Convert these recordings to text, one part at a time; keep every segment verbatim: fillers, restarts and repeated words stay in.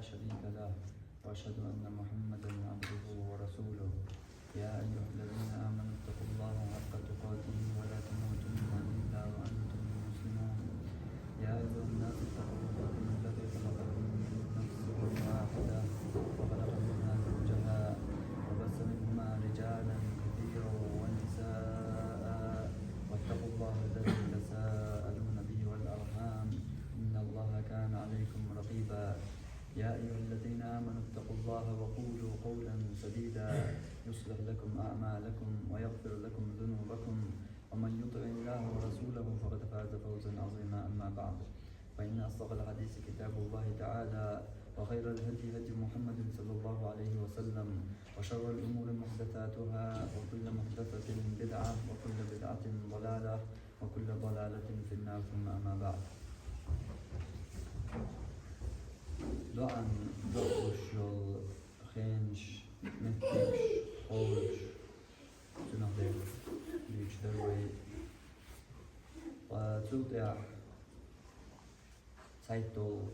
شريك له، وأشهد أن محمدا عبده ورسوله. يا أيها الذين آمنوا اتقوا الله حق تقاته ولا تموتن إلا وأنتم مسلمون. يا أيها الناس اتقوا ربكم الذي خلقكم من نفس واحدة وخلق منها زوجها وبث منهما رجالا كثيرا ونساء واتقوا الله الذي تساءلون به والأرحام إن الله كان عليكم رقيبا. يا أيها الذين آمنوا اتقوا الله وقولوا قولا سديدا يصلح لكم أعمالكم ويغفر لكم ذنوبكم ومن يطع الله ورسوله فقد فاز فوزا عظيما. أما بعد، فإن أصدق الحديث كتاب الله تعالى وخير الهدي هدي محمد صلى الله عليه وسلم وشر الأمور محدثاتها وكل محدثة بدعة وكل بدعة ضلالة وكل ضلالة في النار ثم أما بعد. Дуьан дуьхьалуш йолу хенаш, меттигаш, хьолаш, цунах дерг дуьйцуш дара вай. Ткъа цул тӀаьхьа цхьайтталгӀа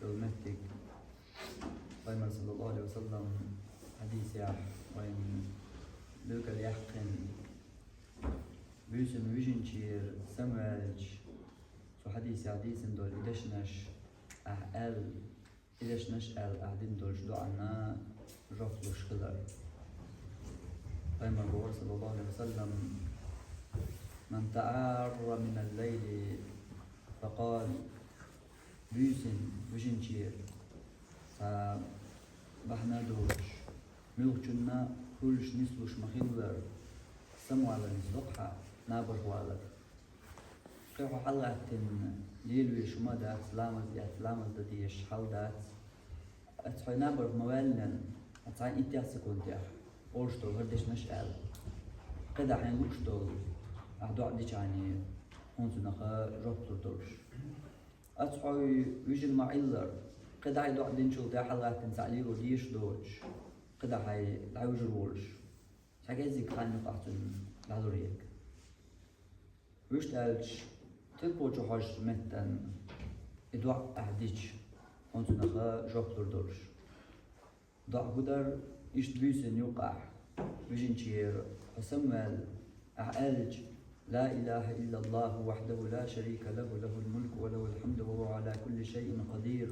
йолу меттиг, Пайхамар саллаллаху Ӏалайхи ва саллам хьадисехь вайна билгалъяьккхина, буьйсанна вижинчуьра самаваьлча, цу хьадисехь дийцина долу и дешнаш ахь аьлла, и дешнаш аьлла ахь дина долчу дуьхьанна жоп луш хилар. Пайхамар бохура, саллаллаху Ӏалайхи ва саллам: «Ман таӀарра минал лайли факъала». Буьйсанна вижинчуьра цхьа бахьана а доцуш, муьлххачунна хуьлуш, нислуш ма-хиллара, самавалар нисло-кх хьан, набарх валар. Кхин хьо хьалагӀаьттина лелавеш хӀума а дац, ламаз эцна, ламаз дан дезаш хьал дац. Аса хьайн набарх ма-ваьллинехь, аса цхьана иттех секундехь олуш долу хӀара дешнаш а аьлла, кхидӀа хьайна лууш долу, ахь доӀа дичхьана, хьуна цунах жоп лур долуш. Аса хьо вижина ма-хиллара, кхидӀа хьайн доӀа динчул тӀаьхьа хьалагӀаьттина цхьаъ лело дезаш доцуш, кхидӀа хьайн дӀавижур волуш, цхьа кӀеззиг хан юкъахь цунна дӀалур ерг. Вуьшта аьлча, тилпо чу хьожучу меттана и доӀа ахь дича, хьуна цунах жоп лур долуш. ДоӀа хӀун дара? Иштта буьйсанна юкъахь вижинчуьра хьо самаваьлла, ахь аьлча: «Ла илаха иллаллаху вахьдаху ла шарика лаху, лахул мулку ва лахул хьамду ва хӀуа Ӏала кулли шайин къадир.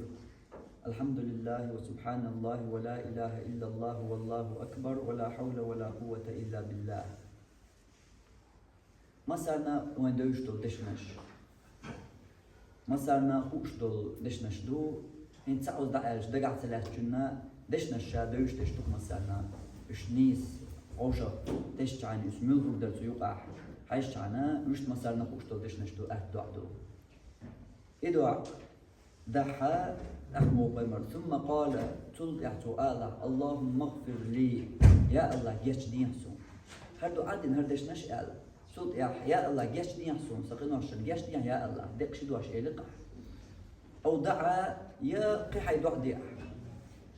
Алхьамдулиллахи ва субхьаналлахи ва ла илаха иллаллаху валлаху акбар ва ла хьавла ва ла къуввата илла биллах». Массарна вайн девзаш долу дешнаш. Массарна хууш долу дешнаш ду. ХӀинца цхьаъ дӀааьлча, дагахь ца лаьцначунна дешнаш ша девзаш деш ду-кх массарна. Уьш нийса, вовшах тесчхьана, уьш муьлха хӀума дара цу юкъахь хьаьжчхьана, уьш массарна хууш долу дешнаш ду, атта доӀа ду. И доӀа дахьа, тӀаккха боху Пайхамар: «Сумма къала», цул тӀаьхьа цо алахь: «Аллахумма гӀфир ли», я АллахӀ, гечдехьа суна. ХӀара доӀа дина, хӀара дешнаш а аьлла, цул тӀаьхьа: «Я АллахӀ, гечдехьа суна, сан къиношна гечдехьа, я АллахӀ», декъашхо дош элира-кх ахь. Ау даӀа, я кхин хьайн доӀа де ахь.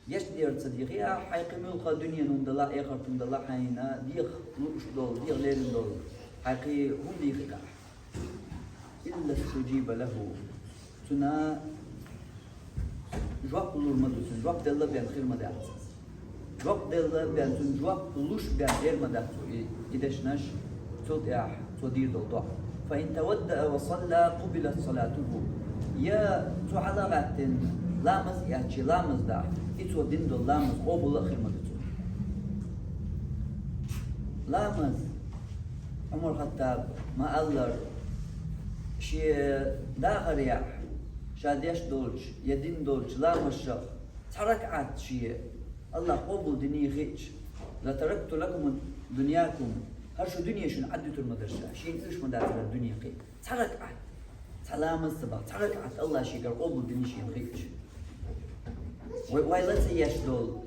Гечдер ца дехи ахь, хьайн кхин муьлхха дуьненан хӀума далахь, эхартан хӀума далахь, хьайна деха лууш долу, деха лерина долу хьайн кхин хӀума дехи-кх ахь. «Илла стужиба лаху». Цунна жоп лур ма ду, цунна жоп делла бен хир ма дац. Жоп делла бен, цунна жоп луш бен эр ма дац цо и, и дешнаш, цул тӀаьхьа цо дийр долу доӀа. «Фа ин таваддаа ва салла, къубилат салатуху». Я цо хьалагӀаьттина ламаз а эцча, ламаз дахь, и цо дина долу ламаз къобал а хир ма ду цунна. Ламаз, Ӏумар-Хаттаба ма-аллара, шен дахарехь, ша деш долчу я дина долчу ламазех цхьа ракаӀат шен АллахӀа къобал диний хиъча: «Ла таракту лакум дуньякум», хӀара шу дуьне шуна Ӏадвуьтур ма дара ша, шена оьшуш ма дацара дуьне кхин. Цхьа ракаӀат, цхьа ламаз ца бахь, цхьа ракаӀат АллахӀа шегара къобал диний шена хиъча. Вай ойла ца еш долу,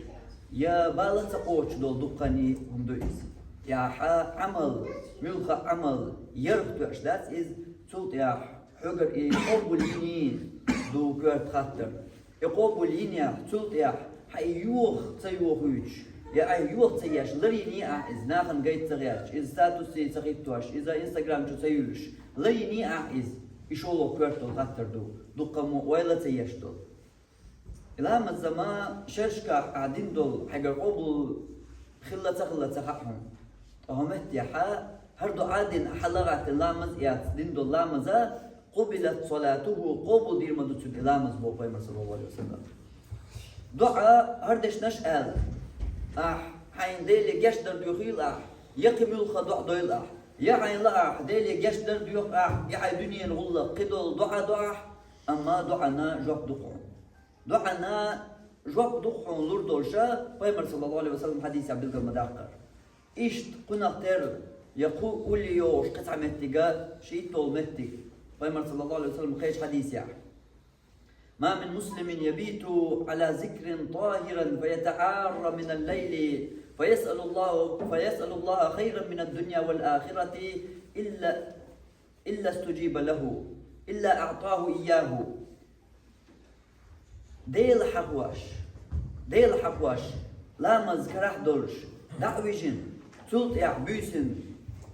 я бала ца кхочуш долу дуккха а хӀума ду иза. Я хьан Ӏамал, муьлхха а Ӏамал ярх тоьаш дац иза, цул тӀаьхьа хьоьгара и къобал йиний ду коьрта хаттар. И къобал йинехь, цул тӀаьхьа хьан и йоха ца йохуьйтуш, я ахь йоха ца еш, ларйиний ахь иза, нахана гайта ца гӀерташ, иза статусе ца хӀиттош, иза Instagram чу ца юьллуш, ларйиний ахь иза, и шолгӀа коьрта долу хаттар ду, дуккха а мо ойла ца еш долу. И ламаза ма шершкахь ахь дина долу хьайгара къобал хилла ца хилла ца хаьа хьуна. Ткъа хӀокху меттехь хӀара дуӀа дина ахь хьалагӀаьттина ламаз эцна дина долу ламаза, «къубилат салатуху», къобал дийр ма ду цуьнан и ламаз, боху Пайхамар, саллаллаху Ӏалайхи ва саллам. ДуӀа хӀара дешнаш аьлла, ахь хьайна Деле гечдар доьхийла ахь, я кхин муьлхха дуӀа дойла ахь, я хьайна лаахь Деле гечдар доьху ахь, я хьайн дуьненан гӀуллакх, кхидолу дуӀа до ахь, амма дуӀана жоп ду хьуна. ДуӀана жоп ду хьуна лур долуша, Пайхамар, саллаллаху Ӏалайхи ва саллам, хьадисехь билгал ма-даккхара. Иштта кхунах терра, я кху улле йогӀуш кхин цхьа меттига, шийтта долу меттиг, Пайхамар, саллаллаху Ӏалайхи ва саллам, кхечу хьадисехь: «ما من مسلم يبيت على ذكر طاهرا فيتحارى من الليل فيسأل الله، فيسأل الله خيرا من الدنيا والآخرة إلا، إلا استجيب له، إلا أعطاه إياه». Дела хьахош, Дела хьахош, ламаз карахь долуш, дӀа а вижина, цул тӀаьхьа буьйсанна,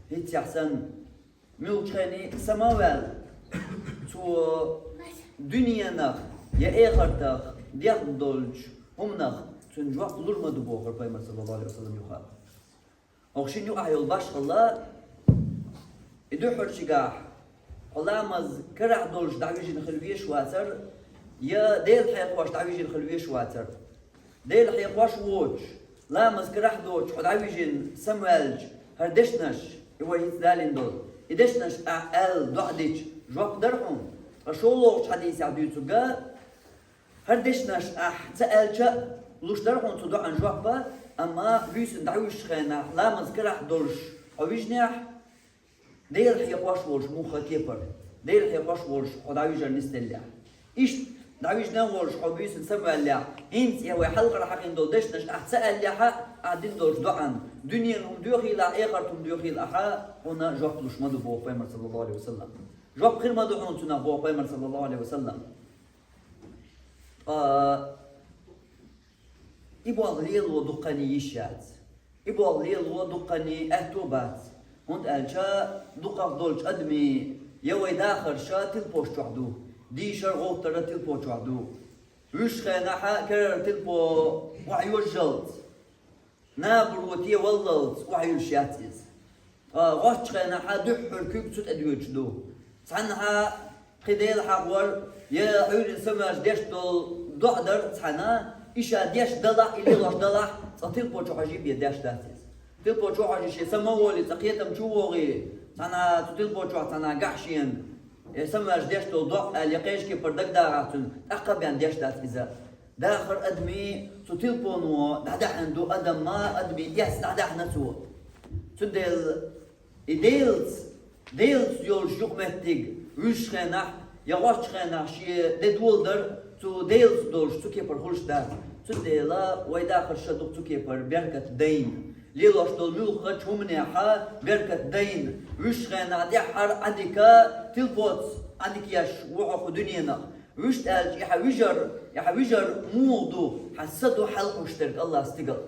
хӀинццехь санна, муьлххачу хенахь сама а ваьлла, цо дуьненах я эхартах дехна долчу хӀуманах цуьнан жоп лур ма ду, бохура Пайхамар, саллаллаху Ӏалайхи ва саллам, юха. ХӀокху шина юкъахь йолу башхалла, и дуьххьарчигахь хьо ламаз карахь долуш дӀавижина хила везаш вацара, я Дела хьехош дӀавижина хила везаш вацара. Дела хьехош воцуш, ламаз карахь доцуш хьо дӀавижина самаваьлча, хӀара дешнаш, и вай хӀинца далийна долу, и дешнаш ахь аьлла доӀа дича, жоп дара хьуна. Ткъа шолгӀачу хьадисехь дуьйцург, хӀара дешнаш ахь ца аьлча а, луш дара хьуна цу доӀан жоп, амма буьйсанна дӀавуьжучу хенахь, ламаз карахь долуш хьо вижинехь, Дела хьехош волуш муха кепара, Дела хьехош волуш хьо дӀавижар нисделлехь. Иштта дӀавижина а волуш хьо буьйсанна самаваьллехь, хӀинца я вай хьалхара хьахийна долу дешнаш ахь ца аьллехь а, ахь дина долчу доӀан, дуьненан хӀума доьхийла ахь, эхартан хӀума доьхийла ахь, хьуна жоп луш ма ду, боху Пайхамар, саллаллаху Ӏалайхи ва саллам. Жоп хир ма ду хьуна цунах, боху Пайхамар, саллаллаху Ӏалайхи ва саллам. Ткъа и болх лело дуккхане йиш яц. И болх лело дуккхане аьтто бац. ХӀунда аьлча дукхах долчу адамийн я вай дахарш тилпочохь ду, дийшар, гӀовттар тилпочохь ду. Вуьшта хенахь а керара тилпо охьайожжалц, набаро тӀе валлалц охьаюьллуш яц иза. Ткъа гӀоттачу хенахь а дуьххьара куьг цу тӀе доьдуш ду. Цхьаннахьа кхин Дела хьахор, я Ӏуьйранна самаваьлча деш долу доӀа дара цхьаьна, и ша деш далахь, и лелош далахь, цкъа тилпочу хьожий бен деш дац иза. Тилпочу хьожий шен сама а волий, цкъа кхетам чу а вогӀий, цхьаннахьа цу тилпочохь цхьаннахьа гахь шена, я самаваьлча деш долу доӀа аьлла, я кхечу кепара дагадогӀахь цуьнан, тӀаккха а бен деш дац иза. Дахар адамийн цу тилпоно дӀадаьхьна ду, адаман, адамийн эс дӀадаьхьна цо. Цундела и Делаца, Делаца йолуш юкъаметтиг вуьжучу хенахь, я гӀоттачу хенахь шен де доладар цу Делаца долуш цу кепара хуьлуш дац. Цундела вай дахарш а ду-кх цу кепара беркат дайна. Лелош долу муьлххачу хӀуманехь а беркат дайна. Вуьжучу хенахь тӀаьххьара Ӏадика, тилпоца Ӏадика еш ву хьо кху дуьненах. Вуьшта аьлча, и хьан вижар, и хьан вижар муха ду, хьан са ду хьалахьуш дерг, АллахӀ, стигала.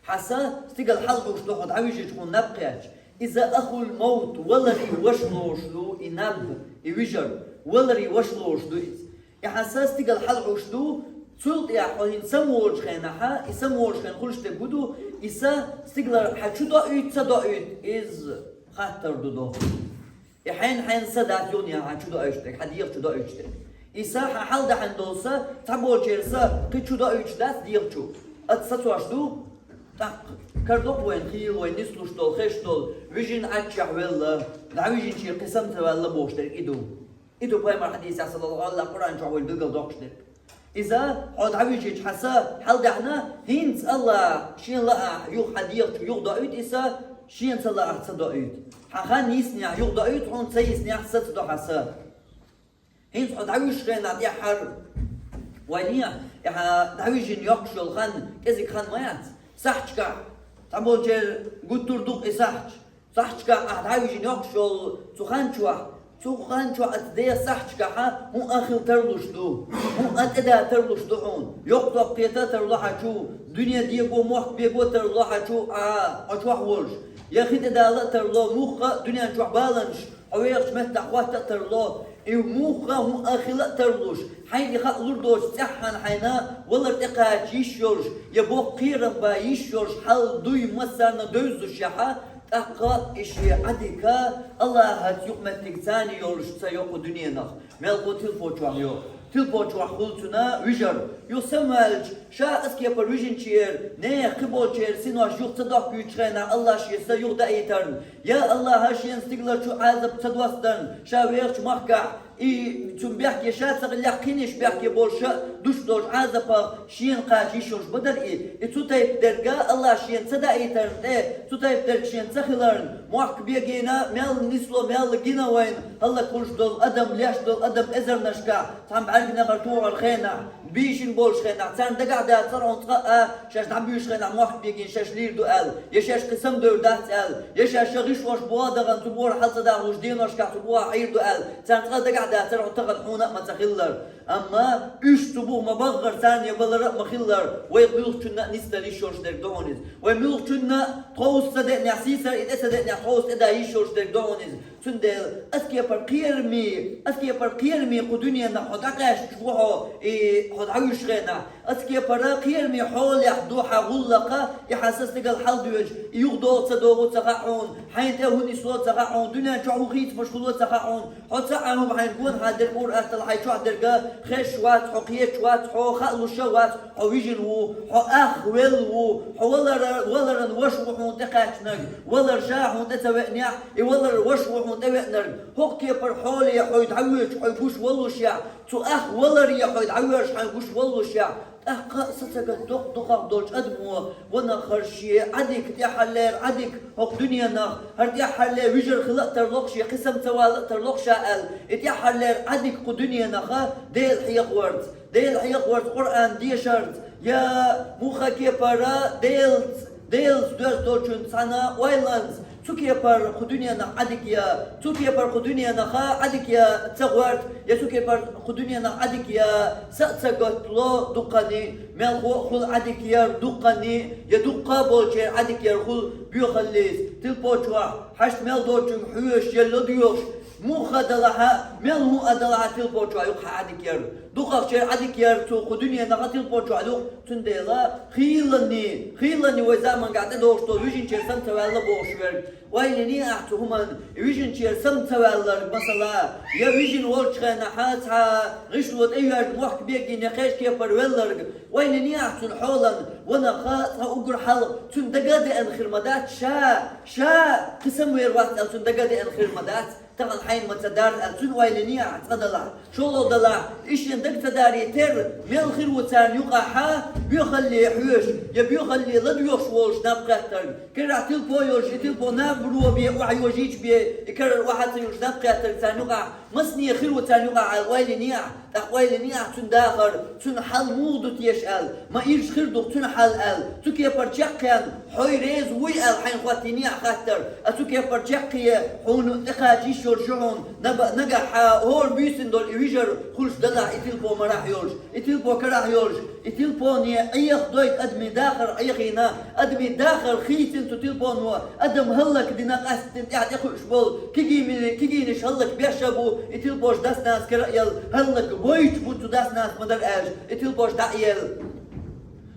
Хьан са стигала хьалахьуш ду хьо дӀавижича хьуна наб кхетча. Иза ахул мовт, валарий ваша лоруш ду и наб, и вижар, валарий ваша лоруш ду иза. И хьан са стигала хьалахьуш ду, цул тӀаьхьа хьо хӀинца самаволучу хенахь а, и самаволучу хенахь хуьлуш дерг хӀун ду, и са стигалара хьан чу доуьйту, ца доуьйту, иза хаттар ду доху. И хьенан-хьенан са дац юха хьан чу доуьйтуш дерг, хьан дегӀа чу доуьйтуш дерг. И са, хьан хьалдаьхьна долу са, цхьаболчеран са кхин чу доуьйтуш дац дегӀа чу. Аса сацош ду, тӀаккха карадо-кх вайна хийла, вай нислуш долу, хезаш долу, вижина Ӏаччехь велла, дӀавижинче кхин сама ца ваьлла бохуш дерг и ду. И ду пайхамар хьадисехь, саллаллаху Ӏалайхи ва саллам, Къуръан чохь вайна билгал доккхуш дерг. Иза хьо дӀавижича хьан са хьалдаьхьна, хӀинца АллахӀа шен лаахь юха хьан дегӀа чу юха доуьйту и са, шена ца лаахь ца доуьйту. Хьан хан йиснехь юха доуьйту хьуна, ца йиснехь саца до хьан са. ХӀинца хьо дӀавуьжучу хенахь тӀаьххьара вайна, и хьан дӀавижина йоккхуш йолу хан кӀезиг хан ма яц. Сахьташкахь, цхьаболчеран гуттар а ду-кх и сахьташ. Сахьташкахь ахь дӀавижина йоккхуш йолу цу хан чохь, цу хан чохь аса деха сахьташкахь хӀун а хила тарлуш ду, хӀун а тӀеда тарлуш ду хьуна. Йоккха топ кхета а тарло хьан чу, дуьне дего, мохк бего а тарло хьан чу, а, хьо чохь волуш. Я хи тӀедала а тарло, муха а дуьнен чохь баланаш хьо вехачу меттехь хӀотта а тарло. И муха хӀун а хила а тарлуш, хьайна и хаа лур доцу цӀеххьана хьайна валар тӀекхача йиш йолуш, я боккха кхерам бан йиш йолуш хьал дуй массарна девззушехьа, тӀаккха и шен Ӏадика Аллахьаца юкъаметтиг царна йолуш ца йо кху дуьненах, мелхо тилпочохь йо. Тилпочохь хуьлу цуьнан вижар. Юха самаваьлча, ша аса кепара вижинчера, нехан кхиболчеран синош юха ца дохкуьйтуш хенахь, Аллахьа шен са юха даийтарна, я Аллахьа шена стигаларчу Ӏазап ца достарна, ша вехачу махкахь, и цунна бехке ша ца хиллехь, кхиниш бехке болуша душ долчу Ӏазапах шена кхача йиш йолуш бан дара и. И цу тайпа дерга Аллахьа шена ца даийтарна тӀе, цу тайпа дерг шена ца хиларна, мохк бегийна, мел нисло, мел гина вайна, хӀаллакьхуьлуш долу адам, леш долу адам эзарнашкахь, цхьана бӀаьрганегӀар тухур хенахь, бийшина болуш хенахь, царна дагахь дацара хьуна цкъа а, шаьш дӀабуьйшуш хенахь мохк бегийна шаьш лийр ду аьлла, я шаьш кхин самадевр дац аьлла, я шаьш шайн гӀишлош боху а дахана цу боху хьал ца дахлуш деношкахь цу боху Ӏийр ду аьлла, царна цкъа а дагахь дацара хьуна тахана хьуна а ма ца хиллара. Амма уьш цу бухахь ма баххара, царна я балара а ма хиллара, вай муьлххачунна а нисдала йиш йолуш дерг ду хьуна иза. Вай муьлххачунна а тховса ца деанехь, сийсара и тӀе ца деанехь, тховса тӀедан йиш йолуш дерг ду хьуна иза. Цундела аса кепара кхераме, аса кепара кхераме кху дуьненах хьо дӀакхаьчча ву хьо, и хьо дӀавуьйшуш хенахь, аса кепара кхераме хьолехь ду хьан гӀуллакх, и хьан са стигал хьалдоьжуш, и юхадогӀу ца догӀу ца хаьа хьуна, хьайна тӀе хӀун нисло ца хаьа хьуна, дуьнен чохь хӀун хийцамаш хуьло ца хаьа хьуна, хьо ца а хӀума хьайна гонахьа дерг ур атталла хьайн чохь дерга хезаш вац, хьо кхеташ вац, хьо хаалуш а вац, хьо вижина ву, хьо ах велла ву, хьо валара, валаран ваша ву хьуна тӀекхаьчнарг, валар ша хьуна тӀе ца веанехь, и валар ваша ву хьуна тӀевеанарг, хӀокху кепара хьоле хьо дӀавоьдуш хьо гуш воллушехь, цу ах валаре хьо дӀавоьдуш хьо гуш воллушехь, тӀаккха а са ца гатдоккху дукхах долчу адамо, ванах хӀара шен Ӏадика, тӀаьххьарлера Ӏадика хӀокху дуьненах, хӀара тӀаьххьарле вижар хила а тарло-кх шен, кхин сама ца вала а тарло-кх ша аьлла, и тӀаьххьарлера Ӏадика кху дуьненаха Дела хьехаварца, Дела хьехаварца, Къуръан дешарца, я муха кепара Делаца, Делаца доьзна долчун цхьана ойланца, цу кепара кху дуьненах Ӏадика я, цу кепара кху дуьненаха Ӏадика я ца гӀорта, я цу кепара кху дуьненах Ӏадика я са а ца готтало дуккхани, мелхо а хуьлу Ӏадика яр дуккхани, я дуккха а болчеран Ӏадика яр хуьлу боьхаллица, тилпочохь, хьашт мел доцучуьнга хьоьжуш, я ладоьгӀуш, муха далахьа, мел хӀун а далахьа тилпочохь ю-кх хьан Ӏадика яр. Дукхахчеран Ӏадика яр цу кху дуьненах тилпочохь ю-кх, цундела хийланний, хийланний вай заманчохь тӀедогӀуш долу вижинчера сама ца ваьлла бохуш верг. Ойла йиний ахь цу хӀуманна, вижинчера сама ца ваьлларг, масала, я вижина волчу хенахьа цхьа гӀишло тӀейоьжна мохк бегийна кхечу кепара велларг, ойла йиний ахь цуьнан хьолан, ванах цхьа уггар хьалха цуьнан дага а деана хир ма дац, ша, ша кхин самавер вац аьлла цуьнан дага а деана хир ма дац, тахана хьайна ма ца дарра аьлла, цуьнан ойла йиний ахь цкъа далахь. ШолгӀа далахь, и шен дага ца дарий терра, мел хир ву царна юкъахьа, боьхалле хьоьжуш, я боьхалле ладоьгӀуш волуш наб кхеттарг. Карахь тилпо йолуш, и тилпо наб ро бен охьайожийча бен, и карара охьа ца юьллуш наб кхеттарг царна юкъахь, масане хир ву царна юкъахь аьлла, ойла йиний ахь, тӀаккха ойла йиний ахь цуьнан дахар, цуьнан хьал муха ду теша аьлла, ма ирча хир ду-кх цуьнан хьал аьлла, цу кепара чекхъян, хьо реза вуй аьлла хьайна хӀоттийний ахь хаттар, а цу кепара чекхъе хьуна тӀекхача йиш йолуш ю хьуна, наба-, нагахь хьан хӀора буьйсина долу и вижар хуьлуш далахь и тилпо марахь йолуш, и тилпо карахь йолуш, и тилпоне Ӏеха дойду адамийн дахар Ӏехийна, адамийн дахар хийцина цу тилпоно, адам хӀаллакдина къаьсттина тӀаьхьа тӀекхуьуш болу, кегиймили-, кегийнаш хӀаллакбеш а бу, и тилпош дас-нанас кара а елла, хӀаллакбойтуш бу цу дас-нанас ма-дарра аьлча, и тилпош дӀа а елла.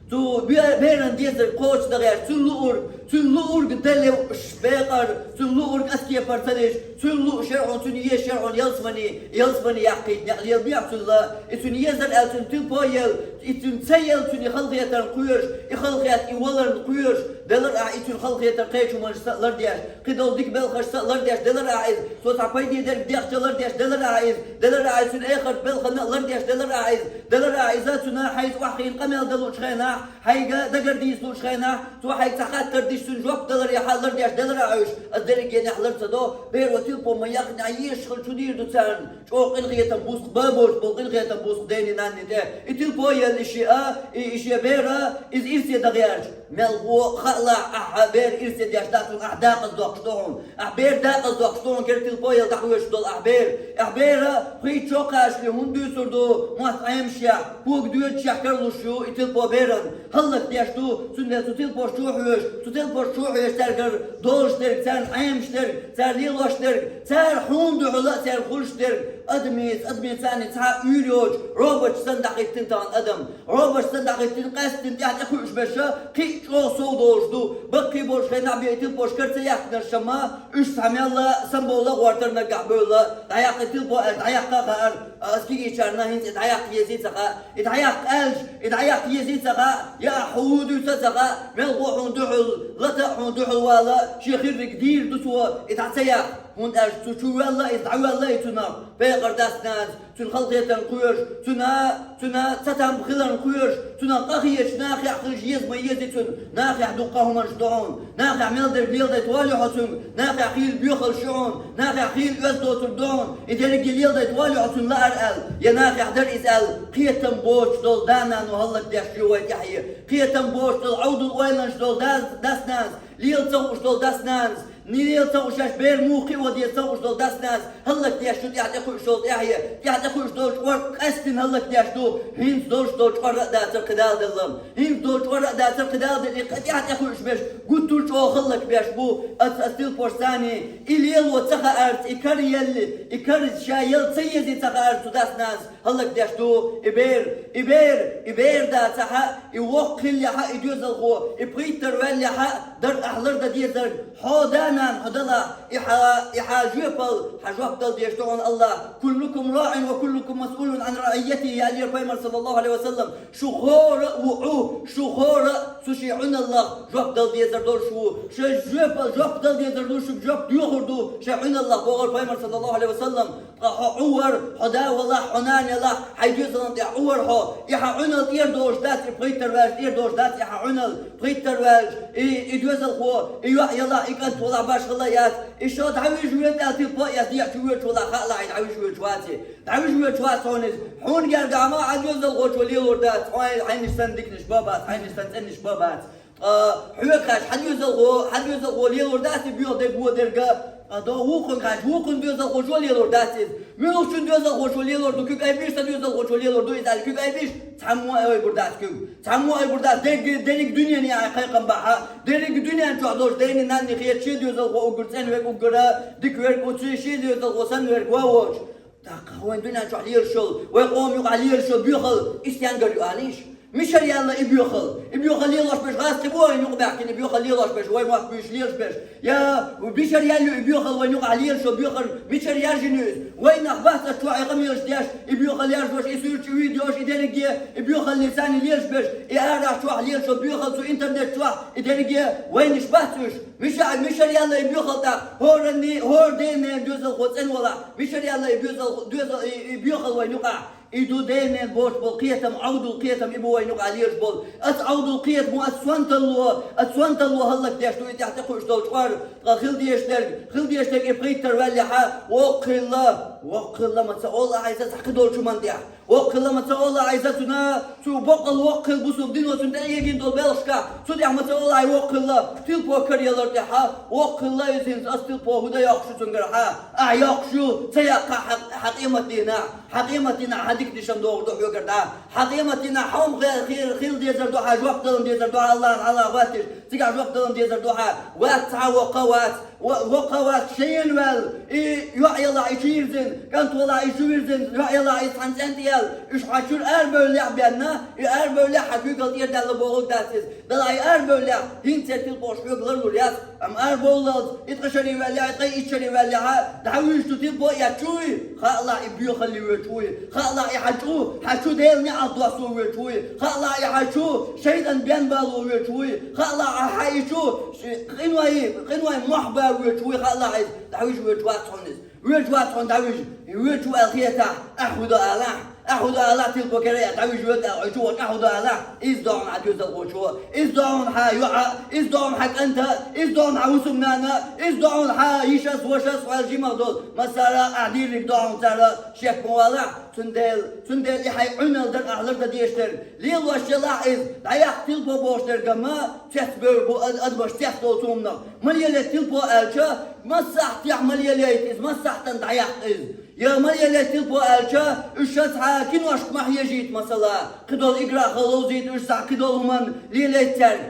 Цу бе-, беран дезарг кхочушдан гӀерташ, цуьнан луург, цуьнан луург дан лууш бен кхара, цуьнан луург аса кепара ца деш, цуьнан лууш яра хьуна, цуьнан езаш яра хьуна ялсамани, ялсамани яккхийта некъ лелабехьа цуьнан ла, и цуьнан езар аьлла, цуьнан тилпо а елла, и цуьнан ца елла, цуьнан и халахетарна кхоьруш, и халахетта и валарна кхоьруш, делара ахь и цуьнан халахетар кхечу хӀуманашца а лардеш, кхидолу дика белхашца а лардеш, делара ахь иза, цо цхьа пайде дерг дехча лардеш, делара ахь иза, делара ахь иза, цуьнан эхарт белхана а лардеш, делара ахь иза, делара ахь иза, цуьнан хьайца охьахиъна къамел дан луучу хенахь, хьайга дагар дийца луучу хенахь, цо хьайга цхьа хаттар дича, цуьнан жоп даларехьа лардеш, делара ахь уьш, аса дерригенехь лар ца до, беро тилпо ма яхнехь, езаш хила чу дийр ду царна, чӀогӀа къинхетам бу-кх, бан болуш болу къинхетам бу-кх дени-нанни тӀе. И тилпо елла и шиъ а, и, и шен бер а, иза ирсе дан гӀерташ. Мелхо а хаалахь, ахьа бер ирсе деш дац хьуна, ахь дакъаздоккхуш ду хьуна. Ахь бер дакъаздоккхуш ду хьуна, кхера тилпо елла дӀахьоьжуш долу ахь бер. Ахь бер а, пхийтта шо кхачале хӀунда дуьйцур ду, мотт Ӏемашехь, кога доьдушехь каралуш ю и тилпо беран. ХӀаллакдеш ду, цундела цу тилпошчу а хьоьжуш, цу тилпошчу а хьоьжуш цаьргара долуш дерг, царна Ӏемаш дерг, цара лелош дерг, цара хьуна дуьхьал а цаьрга хуьлуш дерг, Адамица, адамица цхьа уьйр йоцуш, робот санна дӀахӀиттина тахана адам. Робот санна дӀахӀиттина, къаьстина тӀаьхьа тӀекхуьуш берш, кхин а чӀогӀа сов долуш ду. Баккхий болуш хенахь бен и тилпош кара ца яьккхинарш-м, уьш цхьа мелла самбовла а гӀортар наггахь бевлла. ДӀаяккха и тилпо аьлча, дӀаяккха а хаьара. Аса кегийчарна хӀинца и дӀаяккха езий ца хаьа. И дӀаяккха аьлча, и дӀаяккха езий ца хаьа, я ахь хӀун дуьйцу а ца хаьа, мелхо хьуна дуьхьал лата а хьуна дуьхьал вала, шен хирриг дийр ду цо, и дӀа ца яккха. ХӀунда аьлча цу чу воьлла иза, дӀавоьлла и цунах. Пекъар дас-нанас, цуьнан халахетарна кхоьруш, цуьнан, цуьнан цатам хиларна кхоьруш, цуьнан къахеташ нахехь хилча еза ма еза и цунна, нахехь дуккха а хӀуманаш ду хьуна, нахехь мел дерг леладайта воллий хьо цуьнга, нахехь хийла боьхалш ю хьуна, нахехь хийла оьзда доцург ду хьуна, и дерриге леладайта воллий хьо цунна лаар аьлла, я нахехь дара иза аьлла, кхетам боцуш долу да-нана хӀаллакдеш ю вай тӀаьхье, кхетам боцуш долу Ӏовдал ойланаш долу дас-, дас-нанас, лела ца хууш долу дас-нанас, Нилел ца хууш, шаьш бер муха кхио деза ца хууш долу дас-нанас хӀаллакдеш ю тӀаьхьа тӀекхуьуш долу тӀаьхье, тӀаьхьа тӀекхуьуш долу чкъор къаьстина хӀаллакдеш ду, хӀинца долуш долу чкъор а дацара кхидала делла. ХӀинца долу чкъор а дацара кхидала делла, и кхин тӀаьхьа тӀекхуьуш берш гуттар а чӀогӀа хӀаллакбеш бу, ас, ас тилпош санна, и лело ца хаарца, и кара елли, и кара ша яла ца езий ца хаарца цу дас-нанас хӀаллакдеш ду и бер, и бер, и бер дацахь а, и воккха хиллехь а, и доьзалхо, и пхийттара ваьллехь а, дара ахь лардан дезарг, хьо да-нана хьо далахь, и хьан, и хьан жоьпалла, хьан жоп дала дезаш ду хьуна АллахӀа. «Куллукум раӀин ва куллукум масъулун Ӏан раӀийятихӀи», аьллера пайхамар, саллаллахӀу Ӏалайхи ва саллам. Шу хӀора а ву Ӏу, шу хӀора а цу шен Ӏуналлах жоп дала дезар долуш ву. Шайн жоьпалла жоп дала дезар ду, шуьга жоп доьхур ду шайн Ӏуналлах, бохура пайхамар, саллаллахӀу Ӏалайхи ва саллам. Ткъа хьо Ӏу вара, хьо да валахь, хьо нана ялахь, хьайн доьзална тӀехь Ӏу вара хьо. И хьан Ӏуналла тӀера долуш дац, и пхийттара ваьлча тӀера долуш дац, и хьан Ӏуналла пхийттара ваьлча, и, и доьзалхо, и йоӀ ялахь, и кӀант валахь, башхалла яц. И ша дӀавижа воьду аьлла тилпо а эцна дехьа чу воьдуш валахь, хаалахь, и дӀавижа воьдуш ваций. ДӀавижа воьдуш вац хьуна иза. Хьуна гергахь ма хьан доьзалхочо лелор дац, хьо хьайнаш санна диканаш бан бац, хьайнаш санна цӀенаш бан бац. Ткъа хьоьга хьаьжча хьан доьзалхо, хьан доьзалхо лелор дац и боьха дерг, вон дерг а? Ткъа до вукхунга хьаьжча, вукхун доьзалхочо лелор дац иза. Муьлхачун доьзалхочо лелор ду, куьг айбеш сан доьзалхочо лелор ду иза аьлла, куьг айбеш? Цхьаммо а ойбур дац куьг. Цхьаммо а ойбур дац, дерриг, дерриг дуьненан яхье кхайкхам бахьа. Дерриг дуьнен чохь долуш дайна нанна хета шен доьзалхо уггар цӀена верг, уггара дика верг, оцу шен доьзалхо санна верг ван воцуш. ТӀаккха вайн дуьнен чохь лелаш йолу, вайн къоман юкъахь лелаш йолу боьхалла и стенгара ю алийша? Мичара яьлла и боьхалла? И боьхалла лелош берш гӀазкхи бу вайна юкъа баьхкина, и боьхалла лелош берш, вай мотт буьйсуш лелаш берш? Я мичара яьлла ю и боьхалла вайна юкъахь лелаш йолу боьхалла, мичара яржина ю иза? Вайнах бац ас чохь и къамелаш деш, и боьхалла яржош, и суьрташ, и видеош, и дерриге, и боьхалла санна лелаш берш, и арахь чохь лелаш йолу боьхалла цу интернет чохь, и дерриге вайнаш бац уьш? Миша, мишар яьлла и боьхалла тӀаккха, хӀоранний, хӀора ден-ненан доьзалхо цӀена валахь, мишар яьлла и боьзал-, доьзал-, и, и боьхалла вайн юкъахь? И ду ден-ненан боцуш болу кхетам, Ӏовдал кхетам и бу вайн юкъахь лелаш болу. Аса Ӏовдал кхетамо, аса сонталло, аса сонталло хӀаллакдеш ду и тӀаьхьа тӀекхуьуш долу чкъор, ткъа хила дезаш дерг, хила дезаш дерг и пхийттара ваьллехь а, воккхалла, воккхалла ма ца олу ахь иза цхьа кхидолчу хӀуманна тӀехь. Воккхалла ма ца олу ахь иза цунна, цу боккъал воккхалла бусулба дино цунна тӀе эгийна долу белхашкахь, цу тӀехь ма ца олу ахь воккхалла, тилпо караялар тӀехь, воккхалла иза хӀинца аса тилпо хӀун дан йоккхуш ю цуьнгара хьан? Ахь йоккхуш ю, ца яккха хьан, хьан къематдийнахь, хьан къематдийнахь хьан дика дешам догӀур ду хьоьгара дӀа. Хьан къематдийнахь хьо-м хи-, хи-, хила дезар ду хьан, жоп далан дезар ду хьан Аллахьан хьалха гӀоттийча, цигахь жоп далан дезар ду хьан, вац цхьа воккха а вац. Ва-, воккха а вац, шайна ваьлла, и йоӀ ялахь и чу йирзина, кӀант валахь и чу вирзина, йоӀ ялахь и цхьана цӀен тӀе яьлла, уьш хьан чуьра арабевллехь а бенна, и арабевллехь хьан куьйгалла тӀера даьлла бохург дац иза. Далахь и арабевллехь, хӀинца церан тилпош хьоьга ларлур яц, амма арабовллалц, и ткъа шаре ваьллехь а, и ткъа итт шаре ваьллехь а, дӀавуьйжу тилпо а эцчуй, хаалахь и боьхалле воьдуш вуй, хаалахь и хьан чу, хьан чу Делан неӀалт доссо воьдуш вуй, хаалахь и хьан чу шайтӀан бен бало воьдуш вуй, хаалахь хьан и чу Ши-, къинойн, къинойн мохь бан воьдуш вуй хаалахь иза, дӀавижа воьдуш вац хьуна иза. Воьдуш вац хьуна дӀавижа. И воьдуш ву аьлла хетахь, ахь хӀун до алахь? Ахь хӀун до алахь, тилпо кара а дӀавижа воьду аьлла, хьо чу вахча ахь хӀун до алахь? Иза до хьуна хьан доьзалхочо, иза до хьуна хьан йоӀа, иза до хьуна хьан кӀанта, иза до хьуна хьан хӀусамнана, иза до хьуна хьан йишас, вашас, хьол жимах долу массара а, ахь дийриг до хьуна цара, шек ма валахь. Цундела, цундела и хьайн Ӏуьнал дара ахь лардан дезаш дерг. Лелош елахь иза, дӀаяккха тилпо бохуш дерг ма цецбевр бу ад-, адамаш цецдолу цунах. Ма лелайта тилпо аьлча, массахьтехь ма лелайта иза, массахьтана дӀаяккха иза. Я ма лелайта тилпо аьлча, уьш ша цхьа киношка ма хьежийта масала, кхидолу игра ха ловзийта уьш цхьа кхидолу хӀуманна лелайта цаьрга.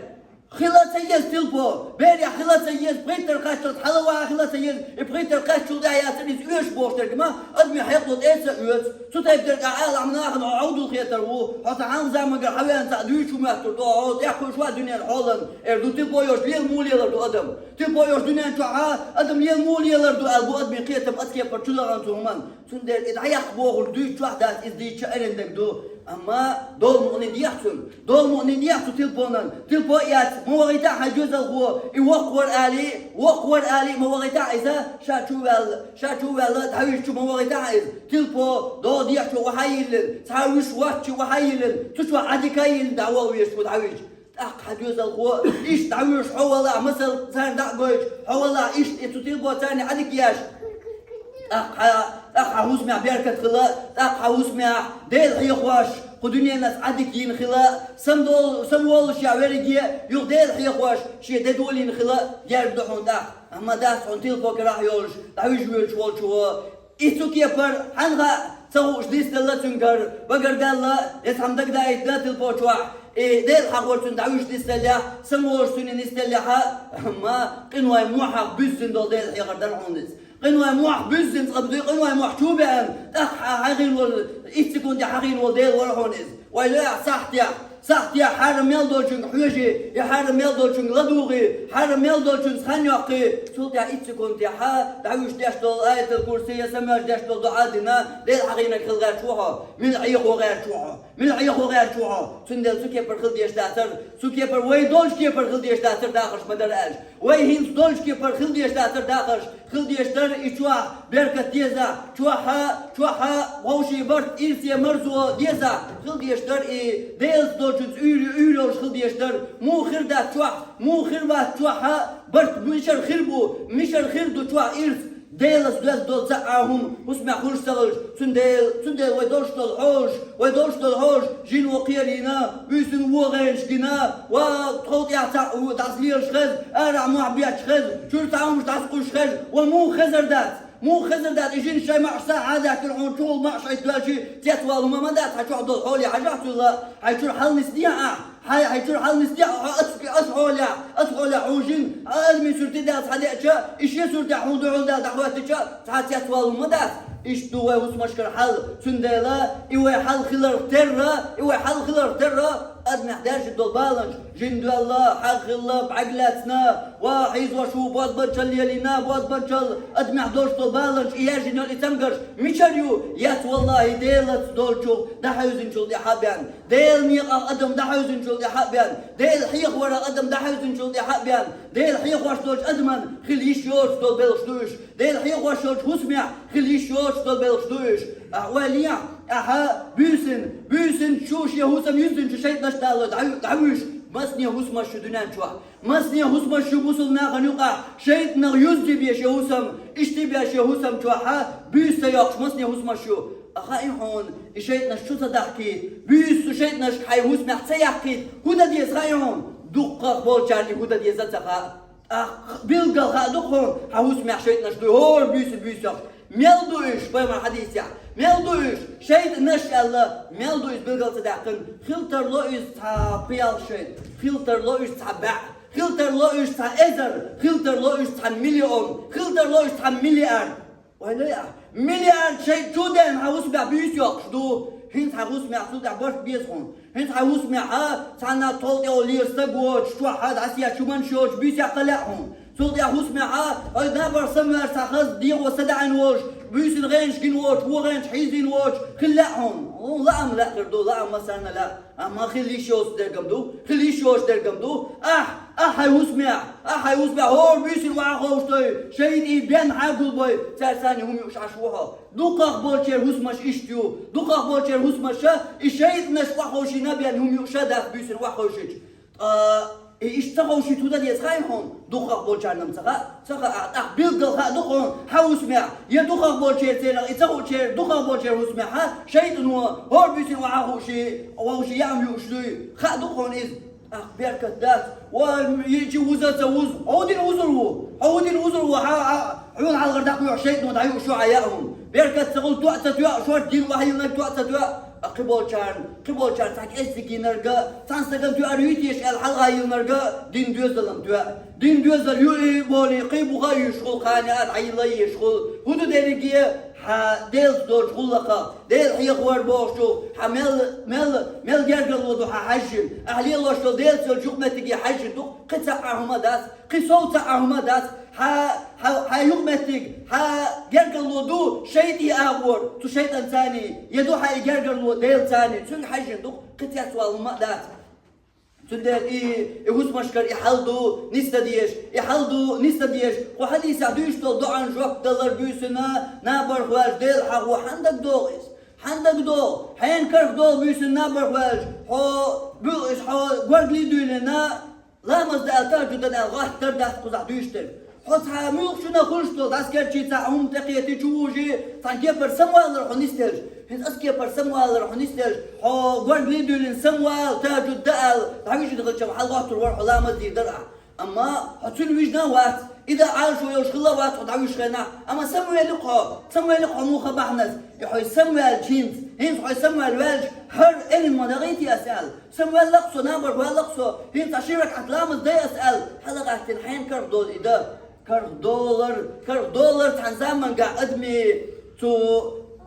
Хила ца еза тилпо, берех хила ца еза, пхийттара кхаччалц хьалаваха хила ца еза, и пхийттара кхаччалца тӀехьа яцар иза оьшуш болуш дерг ма, адамийн хьекъало тӀе а ца оьцу. Цу тайпа дерг Ӏаламнаха хьо Ӏовдал хетар ву, хьо цхьа хьалха заманчуьра хьавеана цхьа дуьйцуш ву моьттур ду, хьо тӀекхуьйсуш ву дуьненан хьолана, эр ду, тилпо йолуш лела муха лелар ду адам? Тилпо йолуш дуьнен чохь адам лела муха лелар ду аьлла бу адамийн кхетам, аса кепара чу лахана цу хӀуманна. Цундела и дӀаяккха бохург дуьйцучохь дац, иза дийцча а арендаг ду. Амма дола мукъане дехьа цунна. Дола мукъане дехьа цу тилпонан. Тилпо а эцна, ма вахийтахьа хьайн доьзалхо, и воккха вара алий, воккха вара алий, ма вахийтахьа иза, ша чу а ваьлла, ша чу а ваьлла, дӀавижча ма вахийтахьа иза. Тилпо, дола дехьа чу вахьа а йиллина, цхьа вуьш воцчу вахьа а йиллина, цу чохь Ӏадика а йиллина, дӀаваха везаш ву дӀавижча. ТӀаккха хьан доьзалхо, иштта дӀавуьйш хьо валахь, масал, царна дӀа а гойтуш, хьо валахь, иштта и цу тилпо царна Ӏадика еш. ТӀаккха, тӀаккха хьан хӀусамехь беркат хила, тӀаккха хьан хӀусамехь Дела хьехош, кху дуьненас Ӏадика йина хила, самадол-, самаволуш я верриге, юха Дела хьехош, шен де долийна хила, герга ду хьуна тӀаккха. Амма дац хьуна тилпо карахь йолуш, дӀавижа воьдуш волчо, и цу кепара, хьан хаьа, ца хууш дицделла цуьнгара, багара даьлла, я цхьамма дагадаийта да тилпо чохь, и Дела хьехор цуьнан дӀавуьйш дицделлехь, самаволуш цуьнан нисделлехь, амма къинойн мохьах буьззина долу Дела хьехар дара хьуна иза. Къинойн мохь буьззина цкъа ду, къинойн мохь чу а беана, тӀаккха хьан хьахийна волу, итт секунде хьахийна волу Дела вара хьуна иза. Вай лоьхьа сахьтехь, сахьтехь хьарам мел долчуьнга хьоьжий, я хьарам мел долчуьнга ладугӀий, хьарам мел долчуьнца хан йоккхий, цул тӀаьхьа итт секунд тӀехь дӀавуьжуш деш долу аятал курси я самоьжуш деш долу дуӀа дина, Дела хьахийнарг хила гӀерташ ву хьо, мила Ӏехо гӀерташ ву хьо, мила Ӏехо гӀерташ ву хьо. Цундела цу кепара хила дезаш дацара, цу кепара вай долчу кепара хила дезаш дацара дахарш ма дара аьлча. Вай хӀинца долчу кепара хила дезаш дацара дахарш, хила дезаш дара и чохь беркат дезахь, чохь а, чохь а вовшийн барт, ирсе марзо дезахь, хила дезаш дара и Делаца долчуьнца уьйр, уьйр йолуш хила дезаш дара, муха хир дац чохь, муха хир вац чохь а, барт мичара хир бу, мичара хир ду чохь ирс, Делаца доьзна долу цхьа а хӀума хӀусамехь хуьлуш ца хилча, цундела, цундела вай долуш долу хьожуш, вай долуш долу хьожуш, жин вон кхерийна, буьйсанна вон гӀенаш гина, ва тхов тӀехь цхьаъ ву дӀасалелаш хеза, арахь мохь бетташ хеза, чуьра цхьа хӀумаш дӀасакъуьйсуш хеза, ва муха хезар дац, муха хезар дац, и жин шайн маӀаш схьа а даьхкина хьуна чухула маӀаш айта доьлчий, цецвала хӀума ма дац, хьан чохь долу хьоле хьажахь цуьнан, хьайн чуьра хьал нисдехьа ахь, хьайн, хьайн чуьра хьал нисдехьа, хьо ас, ас хьолехь, ас хьолехь хьуна жин, хьан адамийн суьрте даьлла схьадеача, и шен суьртехь хьуна дуьхьал даьлла дӀахӀоьттича, цхьа а цецвала хӀума дац. Иштта ду вай хӀусамашкара хьал, цундела и вай хьал хиларх терра, и вай хьал хиларх терра, адамехь даьржина долу баланаш, жин доьлла, хьагӀ хилла, бӀаьрг лаьцна, ва хьийзош ву, бозбанчалла лелийна, бозбанчалла, адамехь долуш долу баланаш, и яьржина йолу и цамгарш мичара ю? Яц, валлахӀи, Делаца долчух дӀахьевзинчул тӀаьхьа а бен, Делан некъах адам дӀахьевзинчул тӀаьхьа а бен, Дела хьехаварах адам дӀахьевзинчул тӀаьхьа а бен, Дела хьехош долчу адаман хила йиш йоцуш долу белхаш ду уьш. Дела хьехош йолчу хӀусамехь хила йиш йоцуш долу белхаш ду уьш. Ахьа вай лехьа, ахьа буьйсина, буьйсина чу шен хӀусам юьззинчу шайтӀанаш даллой дӀа-, дӀавуьйш, масане хӀусамаш шу дуьнен чохь. Масане хӀусамаш шу бусулба нахана юкъахь, шайтӀанах юззий беш я хӀусам, иштта беш я хӀусам чохь, буьйса ца йоккхуш масане хӀусамаш шу. Хаьий хьуна, и шайтӀанаш чу ца дахкийта, буьйса цу шайтӀанашка хьайн хӀусамехь ца яккхийта, хӀун дан деза хаьий хьуна? Дуккхах болчарна и хӀун дан деза ца хаьа. ТӀаккха билггал хаа ду хьуна, хьан хӀусамехь шайтӀанаш дуй, хӀора буьйса буьйсах. Мел ду уьш, пайхамар хьадийцехь? Мел ду уьш? ШайтӀанаш аьлла, мел ду иза билггал ца даьккхина? Хила тарло иза цхьа пхи-ялх шайтӀа, хила тарло уьш цхьа бӀе, хила тарло уьш цхьа эзар, хила тарло уьш цхьа миллион, хила тарло уьш цхьа миллиард. Ойла а, миллиард шайтӀа чу а деана хьан хӀусамехь буьйса йоккхуш ду. ХӀинца хьан хӀусамехь цул тӀаьхьа барт беза хьуна. ХӀинца хьан хӀусамехь цхьанна тхов тӀе лела стаг воцуш, чохь дӀасаетташ хӀуманаш йоцуш буьйсехь хила лаьа хьуна. Цул тӀаьхьа хӀусамехь хьо набарх самаваьрша цхьа хаза дегӀо садаӀийна волуш, буьйсанна гӀенаш гина воцуш, вон гӀенаш хьийзийна воцуш хила лаьа хьуна. ХӀун лаам лаьа хир ду, лаам массарна лаьа. Амма хила йиш йоцу дерг-м ду, хила йиш йоцу дерг-м ду. Ахь, ахь хьайн хӀусамехь, ахь хьайн хӀусамехь хӀора буьйсанна охьаховшадой, шайтӀий бен хьа гулбой, цаьрца санна хӀума юуш Ӏаш ву хьо. Дукхах болчеран хӀусамаш иштта ю. Дукхах болчеран хӀусамаша и шайтӀанаш охьаховшийна бен хӀума юуш а дац буьйсанна охьаховшийча. Ткъа и иштта ца ховшийта хӀун дан деза хаьий хьуна? Дукхах болчарна-м ца хаьа, ца хаьа, тӀаккха билггал хаа ду хьуна хьан хӀусамехь, я дукхах болчеран церах и ца хуучеран, дукхах болчеран хӀусамехь шайтӀано хӀора буьйсанна охьахууший, вовший яам юуш дуй, хаа ду хьуна иза. ТӀаккха беркат дац. Вай, йиъча вуза а ца вуза. Хьо хӀун дина вузур ву? Хьо хӀун дина вузур ву? Хьа, хьа, хьуна хьалхара дӀакхоьхьуш шайтӀано дӀаюуш ю хьан яа хӀума. Беркат ца хуьлу, тоъ ца тоьа, шорта дин вахьйиллинарг тоъ ца тоьа. Кхыболчарна, кхыболчарна цхьа кӀеззигийнарг, цхьан стагана тоьар юй теша аьлла хьалха йиллинарг дин доьзалан тоьа. Дин доьзал юй болий, кхы буха а юьйш хул, кхана а дӀайилла еш хул. ХӀун ду дерриге? Хьан Делаца долчу гӀуллакхах, Дела хьехавар бохучух, хьан мел, мел, мел гергарло ду хьан хьаьжжина, ахьа лелош долу Делаца йолчу юкъаметтиге хьаьжжина ду, кхин цхьа а хӀума дац, кхин сов цхьа а хӀума дац, хьан, хьан, хьан юкъаметтиг, хьан гергарло ду шайтӀе агӀор, цу шайтӀанца царний, я ду хьан и гергарло Делаца царний, цуьнга хьаьжжина ду, кхин цецвала хӀума а дац. Цундела и, и хӀусамашкара и хьал ду нисдан дезаш, и хьал ду нисдан дезаш. Кху хьадисехь дуьйцуш долу доӀанна жоп далар буьйсанна набарх ваьлча Дела хьахо хьан дагадогӀу иза? Хьан дагадогӀу? Хьенан карах долу буьйсанна набарх ваьлча, хьо буьлхуш, хьо горгали дуьйлина, ламаз дан аьлла, тахӀажжуд дан аьлла, гӀаттар дац кхузахь дуьйцуш дерг. Хьо цхьа муьлххачунна хуьлуш долу, дӀа аскерчий цхьа хӀума тӀекхетий, чу вужий, цхьана кепара самавалар хьо нисделча, хӀинца аса кепара самавалар хьо нисделча, хьо горгали дуьйлина самавала, тахӀажжуд дан аьлла, дӀавижина хилча, хьалагӀоттур вара хьо, ламаз дийр дара ахь. Амма хьо цуьнан вижина а вац, и дан Ӏалашо йолуш хилла а вац хьо дӀавуьжучу хенахь. Амма самавелли-кх хьо, самавелли-кх хьо муха бахьанас, и хьо самаваьлча хӀинца, хӀинца хьо самаваьлла ваьлча, хӀара элма ма дагӀийтий ас аьлла. Самаваьлла-кх со, набарх ваьлла-кх со, хӀинца ши ракаӀат ламаз дай ас аьлла, хьалагӀаьттина хьенан карах долу и дан? Карах долар, карах долар цхьана заманчохь адамийн цу,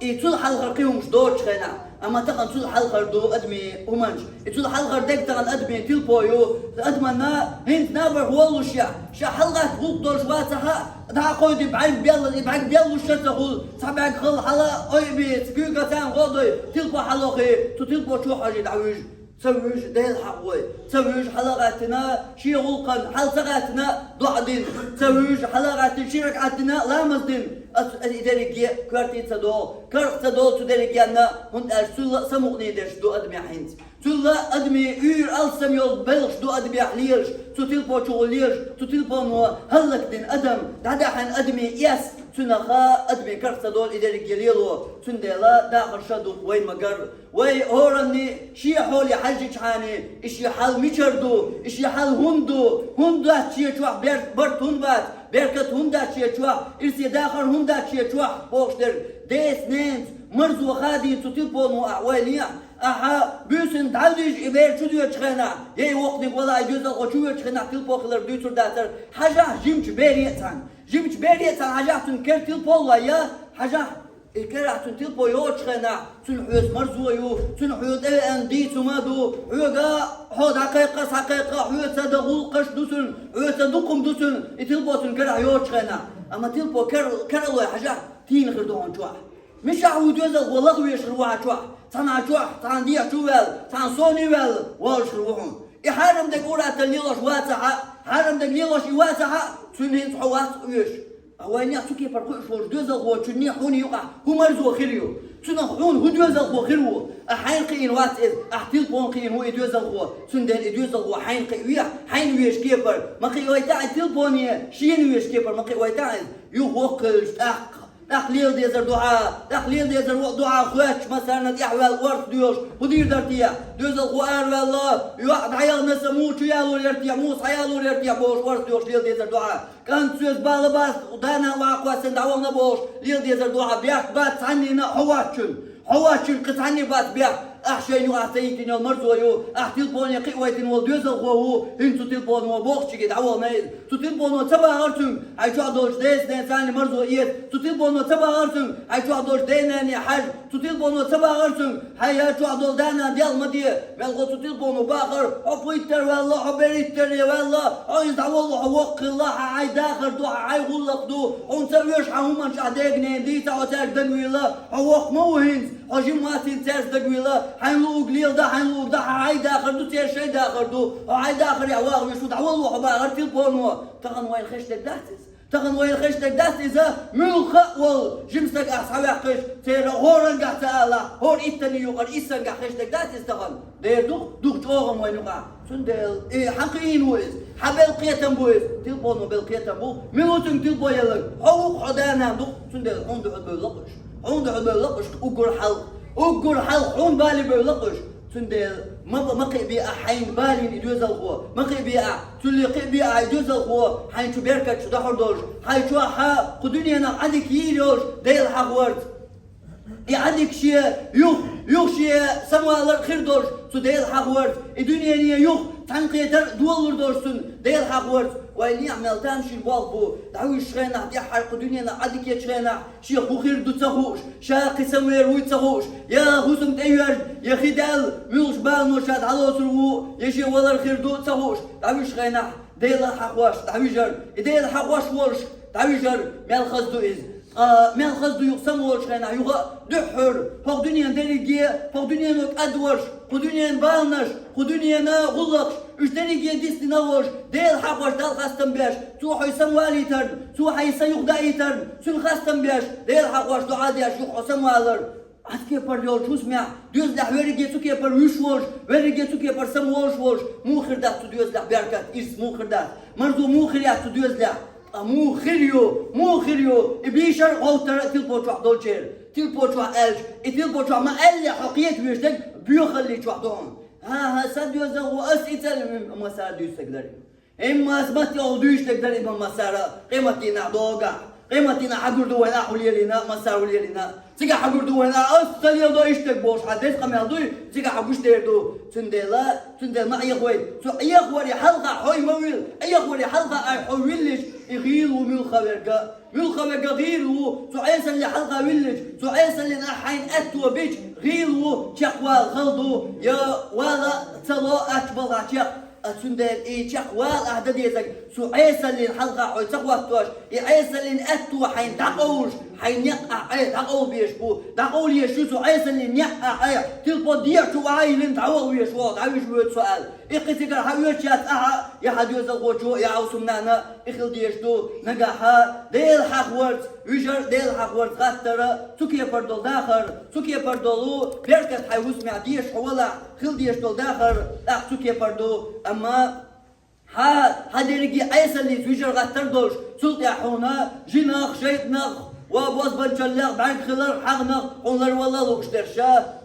и цул хьалхара кхин хӀумаш доцучу хенахь, амма тахана цул хьалхара ду адамийн хӀуманаш. И цул хьалхара дерг тахана адамийн тилпо ю. Адаманна хӀинца набарх воллушехь, ша хьалагӀатта гӀуллакх долуш вацахь а, дӀа а кхойдий, бӀаьрг белла, и бӀаьрг беллуш ша ца хуьлу, цхьа бӀаьрг хала хьала а ойъа беца, куьйга царна гӀо а дой, тилпо хьалохий, цу тилпо чу а хьожий дӀавуьжу. Ца вуьжу Дела хьахо, ца вуьжу хьалагӀаьттина шен гӀуллакхана, хьала ца гӀаьттина доӀа дина, ца вуьжу хьалагӀаьттина ши ракаӀат дина ламаз дина. Аса, аса и дерриге коьрте ца догӀу, карах ца долу цу дерригенна, хӀунда аьлча цул а самукъане дерш ду адамехь хӀинца. Цул а адамийн уьйр алссам йолу белхаш ду адамехь лелаш, цу тилпо чу гӀур лелаш, цу тилпоно хӀаллакдина адам, дӀадаьхьина адамийн эс, цуьнан ха, адамийн карах ца долу и дерриге лело, цундела дахар ша ду вай ма-гарра. Вай хӀоранна шен хьоле хьаьжжичхьана, и шен хьал мичара ду, и шен хьал хӀунда ду, хӀунда дац шен чохь бер-, барт хӀунда бац, беркат хӀунда дац шен чохь, ирсе дахар хӀунда дац шен чохь, бохуш дерг, деца-ненаца марзо хадийна цу тилпоно ахь вайнехь, ахьа буьйсанна дӀавижа и бер чу доьдучу хенахь, я и воккханиг вала и доьзалхо чу воьдучу хенахь тилпо хилар дуьйцур дацара, хьажахь жимачу бере а цхьаьна. Жимачу бере а цхьаьна хьажахь, цуьнан кара тилпо а лой, я хьажахь, и карахь цуьнан тилпо йоцучу хенахь, цуьнан хьоьца марзо ю, цуьнан хьоьга тӀевеана дийца хӀума а ду, хьоьга хьо дӀакхайкха а, схьакхайкха а, хьоьца дан гӀуллакхаш а ду цуьнан, хьоьца дукха хӀума ду цуьнан, и тилпо цуьнан карахь йоцучу хенахь. Амма тилпо кара, кара а лой хьажахь, тийна хир ду хьуна чохь. Мичахь ву доьзалхо лаха веш хир ву хьан чохь, цхьана хьан чохь, цхьана дехьа чу ваьлла, цхьана соне ваьлла, волуш хир ву хьуна. И хьарам дерг ур-атталла лелош вацахь а, хьарам дерг лелош и вацахь а, цуьнан хӀинца хьо вац оьшуш. А вайнех цу кепара кхуьуш волчу доьзалхочунний хьуна юкъахь хӀун марзо хир ю? Цунах хьуна хӀун доьзалхо хир ву? Ахь хьайна кхиъна вац иза, ахь тилпона кхиъна ву и доьзалхо. Цундела и доьзалхо хьайна кхиъна вехь, хьайна веш кепара ма кхиъна вайтахь а, и тилпоне шена веш кепара ма кхиъна вайтахь а иза. Юха воккха хилча тӀаккха, тӀаккха лела дезар ду хьан, тӀаккха лела дезар ду хьан, хоьттуш массарна тӀаьхьаваьлла орца доьхуш, хӀун дийр дара те? Доьзалхо араваьлла, йоӀ дӀаяхана аса муха чу ялор яра те, муха схьаялор яра те бохуш орца доьхуш лела дезар ду хьан. КӀант соьца бала бац, дана а ваккхоссина дӀавахана бохуш лела дезар ду хьан, бехк бац цхьаннена а хьо воцчун. Хьо воцчун кхин цхьанне бац бехк. Ахь шайна юкъахь ца йитина йолу марзо ю, ахь тилпоне кхиъна вайтина волу доьзалхо ву, хӀинца цу тилпоно бохучуьнга дӀавахана иза. Цу тилпоно ца бахара цуьнга, хьайн чохь долчу деца-ненаца марзо эца. Цу тилпоно ца бахара цуьнга, хьайн чохь долчу ден-ненан хьажа. Цу тилпоно ца бахара цуьнга, хьайн чохь долу да-нана дел ма де. Мелхо цу тилпоно бахара, хьо пхийтта ваьлла, хьо берхӀитта ваьлла, хьо иза дӀаволло, хьо воккха хилла, хьан хьайн дахар ду, хьан хьайн гӀуллакх ду, хьуна ца оьшу хьан хӀуманаш ахь дега-нене дийца, хьо цаьрга дагавелла, хьо воккха ма ву хӀинца, хьо жима вац хӀинца цаьрца дагавелла, хьайн луург лела дан, хьайн луург дан, хьан хьайн дахар ду, церан шайн дахар ду, хьо хьайн дахаре ваха веш ву, дӀаволло хьо бахара тилпоно, тахана вайна хезаш дерг дац иза. Тахана вайна хезаш дерг дац иза, муьлхха а волу жима стаг ахь схьаваьккхича, церан хӀоранга ахь ца алахь, хӀора иттанна юкъара иссанга ахь хезаш дерг дац иза тахана. Дера ду-кх, ду-кх чӀогӀа вайна юкъахь. Цундела, э, хьан кхиъна ву иза, хьан белла кхетам бу иза, тилпоно белла кхетам бу. Мила ву цуьнга тилпо елларг? Хьо ву-кх хьо да-нана ду-кх, цундела хьуна дуьхьал бевлла-кх уьш. Хьуна дуьхьал бевлла-кх уьш, уггар хьалха. Уггар хьалха хьуна бале бевлла-кх уьш. Цундела ма, ма кхиъбе ахь хьайна балийна и доьзалхо, ма кхиъбе ахь, цуьлле кхиъбе ахь и доьзалхо, хьайн чу беркат чу дахьур долуш, хьайн чохь хьан кху дуьненах Ӏадика йийр йолуш Дела хьахорца. И Ӏадика шен юха, юха шен самавалар хир долуш цу Дела хьахорца, и дуьнене юха цхьаьнакхетар долалур долуш цунна Дела хьахорца. Вай некъ мел тамашийна болх бу, дӀавуьжучу хенахь, тӀаьххьара кху дуьненах Ӏадика ечу хенахь, шех хӀун хир ду ца хууш, ша кхин самавер вуй ца хууш, я хӀусам тӀейоьжна, я хи даьлла, муьлхачу балано ша дӀалоцур ву, я шен валар хир ду ца хууш, дӀавуьжучу хенахь Дела хьахош дӀавижар, и Дела хьахош волуш дӀавижар мел хаза ду иза. Ткъа мел хаза ду юха самаволучу хенахь юха а дуьххьара, хӀокху дуьненан дерриге, хӀокху дуьнено кӀадварш, кху дуьненан баланаш, кху дуьненан гӀуллакхаш, уьш дерриге дисдина а волуш, Дела хьахош Далла хастам беш, Цо хьо самавалийтарна, Цо хьайн са юхадаийтарна, Цуьнан хастам беш, Дела хьахош, доӀа деш юха хьо самавалар. Оцу кепара йолчу хӀусамехь, доьзалехь верриге цу кепара вуьйш волуш, верриге цу кепара самаволуш волуш, муха хир дац цу доьзалехь беркат, ирс муха хир дац, марзо муха хир яц цу доьзалехь? Ткъа муха хир ю, муха хир ю и бийшар а, гӀовттар а тилпо чохь долчеран? Тилпо чохь аьлча, и тилпо чохь ма-аьллехь, хьо кхета везаш дерг боьхалли чохь ду хьуна. ХӀан-хӀа, сан доьзал ву, ас и ца, ма сара дуьйцург дара. Имма ас матте олу дуьйцург дара, и ма сара, къематдийнахь догахь. Къематдийнахь хьагур ду вайна ахь хӀун лелийна, ма сара хӀун лелийна. Цигахь хьагур ду вайна, ас ца леладо иштта дерг бохуш, хьан деза къамел дуй, цигахь хьо гуш дер ду. Цундела, цундела ма Ӏехавай. Цу Ӏехаваре хьалха хьо ма вилла, Ӏехаваре хьалха ахь хьо виллича, и гӀийла ву муьлхха верг а. Муьлхха верг а гӀийла ву, цу Ӏесалле хьалха виллича, цу Ӏесаллина ахь хьайна аьтто бича, гӀийла ву, чекхвала хала ду, я вала ца ло ачу балхахь чекх. А цундела и чекхвала ахь дан дезарг, цу Ӏесаллина хьалха хьо ца хӀоттош, и Ӏесаллина аьтто хьайна дӀакъовлуш, хьайн некъ ахь Ӏе дӀакъовла безаш бу, дӀакъовла езаш ю цу Ӏесаллина некъ ахь Ӏе, тилпо дехьа чу ваха йиллина дӀаваха везаш вогӀу, дӀавижа воьду со аьлла. И кхин цигара хьан оьшучу яц ахьа, я хьан доьзалхочо, я хьан хӀусамнана, и хила дезаш ду, нагахь Дела хьахорца вижар, Дела хьахорца гӀаттара, цу кепара долу дахар, цу кепара долу беркат хьайн хӀусамехь дезаш хьо валахь, хила дезаш долу дахар тӀаккха цу кепара ду, амма хьан, хьан дерриге Ӏесаллица вижар гӀаттар долуш, цул тӀаьхьа хьуна жинах, шайтӀанах, ва бозбанчаллех бӀаьрг хилар, хьагӀнах хьуна ларвала лууш дерш,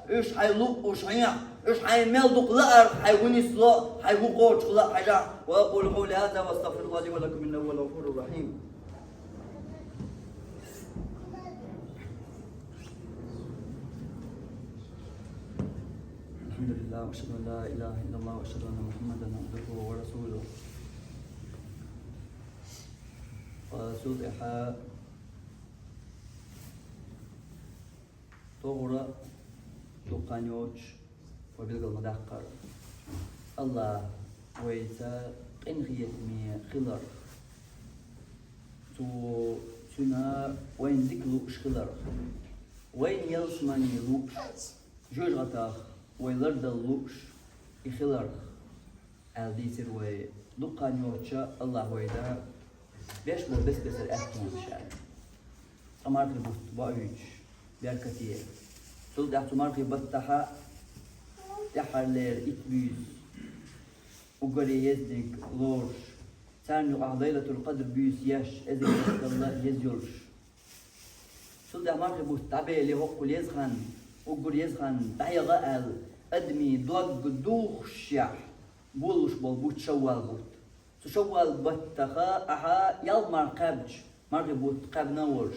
уьш хьайн луъуш хьехь, уьш хьайн мел дукха лаарх хьайн ву нисло, хьайн ву кхочуш хила а хьажахь. وأقول قولي هذا وأستغفر الله لي ولكم إنه هو الغفور الرحيم. الحمد لله، وأشهد أن لا إله إلا الله، وأشهد أن محمدا عبده ورسوله. Цул тӀаьхьа тохара дукха хан йоцуш вай билгал ма даккхара. АллахӀ вайца къинхетаме хиларх, Цо, Цуьнан вайна дика лууш хиларх, вайна ялсамани лууш, жоьжахатех вай лардала лууш и хиларх, аьлла дийцира вай. Дукха хан йоцуш АллахӀ вайна беш болу бес-бесара аьттонаш аьлла. Цкъа мархи бутт боуьйтуш, беркате. Цул тӀаьхьа цу мархи баттахь тӀаьххьарлера итт буьйса уггаре езниг лоруш, царна юкъахь Лайлатул-Къадр буьйса еш, эзар бетталла еза йолуш. Цул тӀаьхьа мархи бутт дӀабеле, хӀоккхул еза хан, уггар еза хан дӀаяха аьлла, адамийн дог духушехь болуш болу бутт Шаввал бутт. Цу Шаввал баттахь ахьа ялх марха кхаьбча, мархи бутт кхаьбна а волуш.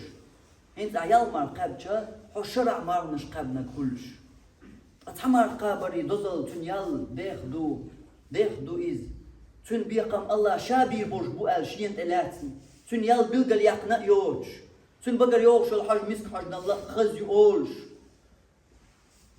ХӀинца ахьа ялх марха кхаьбча, хьо шарахь марханаш кхаьбнарг хуьлуш. Ткъа цхьа марха кхабаре дозалла цуьнан ял деха ду, деха ду иза. Цуьнан бекхам АллахӀа Ша бийр болуш бу аьлла шена тӀе лаьцна, цуьнан ял билгалъяьккхина а йоцуш, цуьнан багара йогӀуш йолу хьожа миска хьожаналла а хаза ю олуш.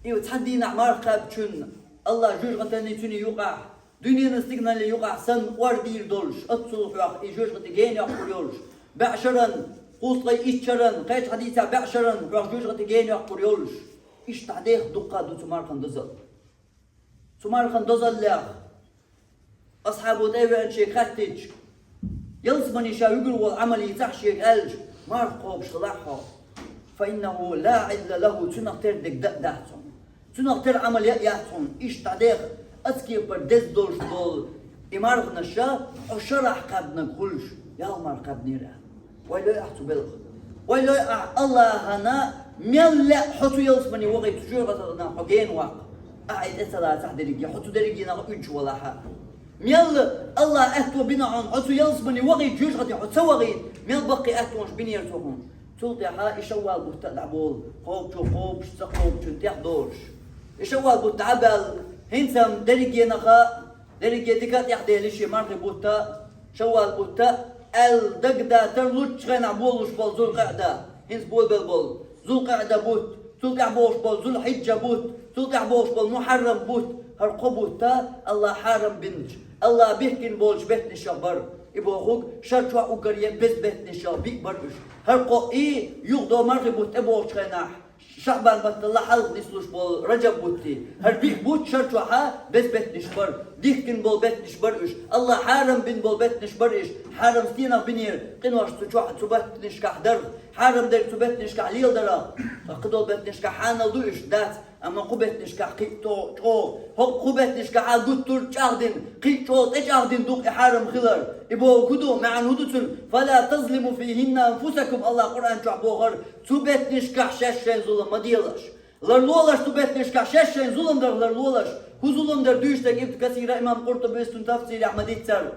И цхьана дийнахь марха кхаьбчунна АллахӀа жоьжахатанний цуьнан юкъахь, дуьненан стиганаллий юкъахь санна ор бийр долуш, оццул хьох и жоьжахати генайоккхур йолуш, бӀе шаран, кхузткъе итт шаран, кхечу хьадисехь бӀе шаран хьох жоьжахати генайоккхур йолуш. Иштта дӀадеха дуккха а ду цу мархан дозалла. Цу мархан дозаллех асхьабо тӀе а веана шега хаьттича, ялсамане ша вуьгур волу Ӏамал йийцахь шега аьлча, марха кхобуш хилахь хьо. فإنه لا عدل له, цуьнах тера дерг дан а дац хьуна. Цуьнах тера Ӏамал ян а яц хьуна. Иштта дӀадеха, оцу кепара деза долуш долу и марханаш хьо шарахь кхаьбнарг хуьлуш, ялх марха кхаьбнера аьлла. Вай лой ахь цу белхан? Вай лой ахь АллахӀана мел лаьа хьо цу ялсамане вахийта, цу жоьжахатина хьо гена ваккха? Ахьа и тӀе ца лацахь дерриге, хьо цу дерригенах уьдуш валахьа. Мел АллахӀа аьтто бина хьуна, хьо цу ялсамане вахийта, жоьжахати хьо ца вахийта, мел баккхий аьттонаш бинера Цо хьуна. Цул тӀехьа и шаввал бутт а дӀаболу, кхобучо кхобуш, ца кхобучун тӀехь долуш. И шаввал бутт дӀа а баьлла, хӀинца-м дерриге наха, дерриге дика а тӀехь дели шен мархи бутт а, шаввал бутт а, аьлла дагадатар луччу хенахь болуш болу Зулкъаъда, хӀинца болабелла болу Зулкъаъда бутт, цул тӀехь болуш болу Зулхьиджа бутт, цул тӀехь болуш болу Мухьаррам бутт, хӀара кхо бутт а Аллах хьарам бинчу, Аллах бихкина болчу беттанашах бара. И бохург, шар чохь уггар е беза беттанашах биъ бара уьш. ХӀара кхо и юха до мархи бутт тӀебогӀучу хенахь, ШаӀбан батталла хьалха нислуш болу Раджаб бутти. ХӀара биъ бутт шар чохьа беза беттанаш бара, дихкина болу беттанаш бара уьш. Аллах хьарам бина болу беттанаш бара уьш. Хьарам стенах бинера, къинош цу чохь, цу беттанашкахь дара. Хьарам дерг цу беттанашкахь леладара. Кхидолу беттанашкахь хьанал ду уьш, дац. Амма кху беттанашкахь кхин а чӀо-, чӀогӀа. ХӀокху кху беттанашкахь а гуттар а чӀагӀдина, кхин а чӀогӀа тӀечӀагӀдина ду-кх и хьарам хилар. И боху хӀун ду, маьӀна хӀун ду цуьнан? «Фала тазлиму фихинна анфусакум», Аллах Къуръан чохь бохура, цу беттанашкахь шаьш шайн зулам ма делаш. Ларлолаш цу беттанашкахь шаьш шайн зулам дар ларлолаш. ХӀун зулам дар дуьйцу дерг Ибн Касира, имам Къуртубис цуьнан тафсирехь ма-дийццара.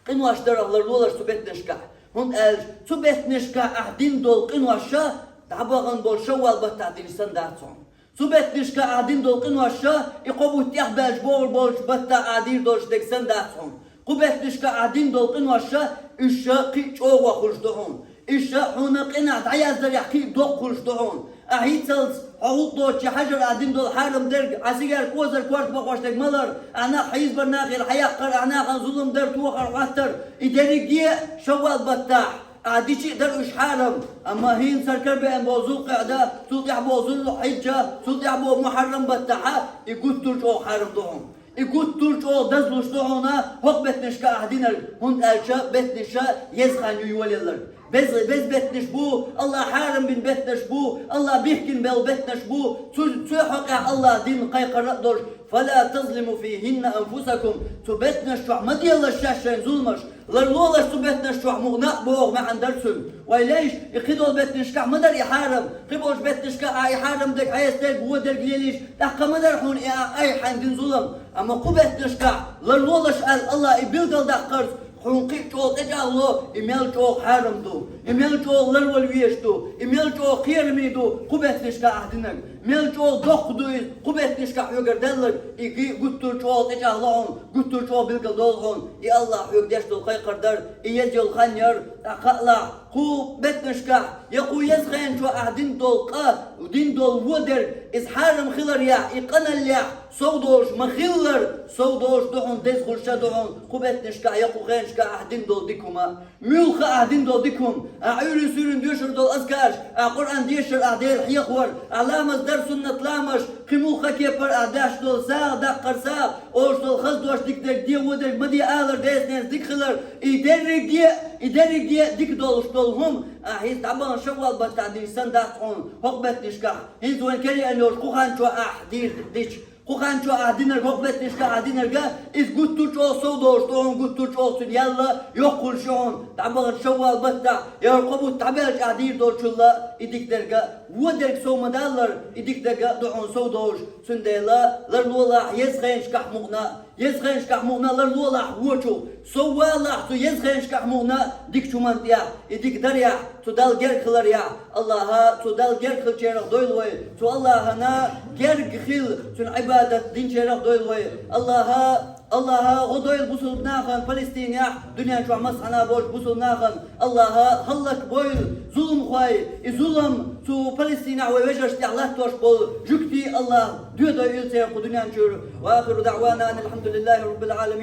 Къинош дарах ларлолаш цу беттанашкахь. ХӀунда аьлча цу беттанашкахь ахь дина долу къинош ша дӀабахана болу шаввал баттахь динчу санна дац хьуна. Цу беттанашкахь ахь дина долу къинош ша и кхо бутт тӀехбаьлча богӀур болчу баттахь ахь дийр долуш дерг санна дац хьуна. Кху беттанашкахь ахь дина долу къинош ша, уьш ша кхин а чӀогӀа хуьлуш ду хьуна. Уьш ша хьуна къинахь дӀаяздарехь кхин а доккха хуьлуш ду хьуна. Ахь хӀинццалц хьо гӀуллакх доцучу хьажар ахь дина долу хьарам дерг, ахь сигар кхозар корта бакъош дерг ма лар, ахь нах хьийзабар нахера хьаяккхар, ахь нахана зулам дар, тохар хьоттар, и дерриге а шаввал баттахь, ахь дичи а дара уьш хьарам. Амма хӀинца хӀара карабеана болу Зулкъаъда, цул тӀаьхьа болу Зулхьиджа, цул тӀаьхьа болу Мухьаррам баттахьа, и гуттар а чӀогӀа хьарам ду хьуна. И гуттар а чӀогӀа дазлуш ду хьуна хӀокху беттанашкахь ахь динарг, хӀунда аьлча беттанаша еза хан ю йолаелларг. Беза, беза беттанаш бу, Аллах хьарам бина беттанаш бу, Аллах бихкина белла беттанаш бу, цу, цу хьокъехь Аллах дин кхайкхар а долуш, «Фала тазлиму фихинна анфусакум», цу беттанаш чохь ма делаш шаьш шайн зуламаш, ларлолаш цу беттанаш чохь мукъана а боху маьӀна дара цуьнан. Вай лайш, и кхидолу беттанашкахь ма дара и хьарам, кхиболчу беттанашкахь а и хьарам дерг, хьестерг, вон дерг лелийча, тӀаккха ма дара хьуна и а, айхьа хьайн дина зулам. Амма кху беттанашкахь ларлолаш аьлла Аллах и билгалдаккхарца, хьуна кхин а чӀогӀа тӀечӀагӀло, и мел чӀогӀа хьарам ду, и мел чӀогӀа ларвала везаш ду, и мел чӀогӀа кхераме ду кху беттанашкахь ахь динарг, мел чӀогӀа доккха ду иза кху беттанашкахь хьоьгара даьлларг, и ги-, гуттар а чӀогӀа тӀечӀагӀло хьуна, гуттар а чӀогӀа билгалдолу хьуна, и Аллах хьоьга деш долу кхайкхар дара, и еза йолу хан яра, тӀаккха а лахь, кху беттанашкахь, я кху еза хенан чохь ахь дина долу къа, дина долу вон дерг, иза хьарам хиларехь, и къаналлехь, сов долуш ма-хиллара, сов долуш ду хьуна, деза хуьлуш а ду хьуна, кху беттанашкахь я кху хенашкахь ахь дина долу дика хӀума. Муьлхха ахь дина долу дика хӀума, ахь Ӏуьйрин-суьйрин доьшур долу азкараш, ахь Къуръан дешар, ахь Дела хьехор, ахь ламаз дар, суннат ламазаш, кхин муьлхха кепара ахь деш долу сагӀа, даккхар сагӀа, олуш долу хаза дош, дика дерг де, вон дерг ма де алар, деза-ненца дика хилар, и дерриге, и дерриге дика долуш долу хӀума, ахь иза дӀабахана шаввал баттахь динчу санна дац хьуна хӀокху беттанашкахь, хӀинца вайн кара еана йолчу кху хан чохь ахь дийр дича. Кху хан чохь ахь динарг, хӀокху беттанашкахь ахь динарг, иза гуттар а чӀогӀа сов долуш ду хьуна, гуттар а чӀогӀа цуьнан ял йоккха хуьлуш ю хьуна, дӀабахана шаввал баттахь, я хӀара кхо бутт дӀабаьлча ахь дийр долчул а и дика дерг, вон дерг сов ма-даллара, и дика дерг а ду хьуна сов долуш, цундела ларлолахь еза хенашкахь мукъана а, еза хенашкахь мукъана а ларлолахь вочух, сов валахь цу еза хенашкахь мукъана а дикачу хӀуманна тӀехь, и дика дарехь, цу Далла герга хиларехь. Аллаха цу Далла герга хиллачарах дойла вай, цу Аллахана герга хила, цуьнан Ӏибадат динчарах дойла вай. Аллаха, Аллаха гӀо дойла бусулба нахана Палестинехь, дуьнен чохь массанхьа болчу бусулба нахана. Аллаха хӀаллакбойла зуламхой, и зулам цу Палестинехь вай вежаршна тӀехь латтош болу жуьгтий Аллаха доьдойла церан кху дуьнен чуьра. Ва ахиру даъвана анил хьамдулиллахи раббил Ӏаламин.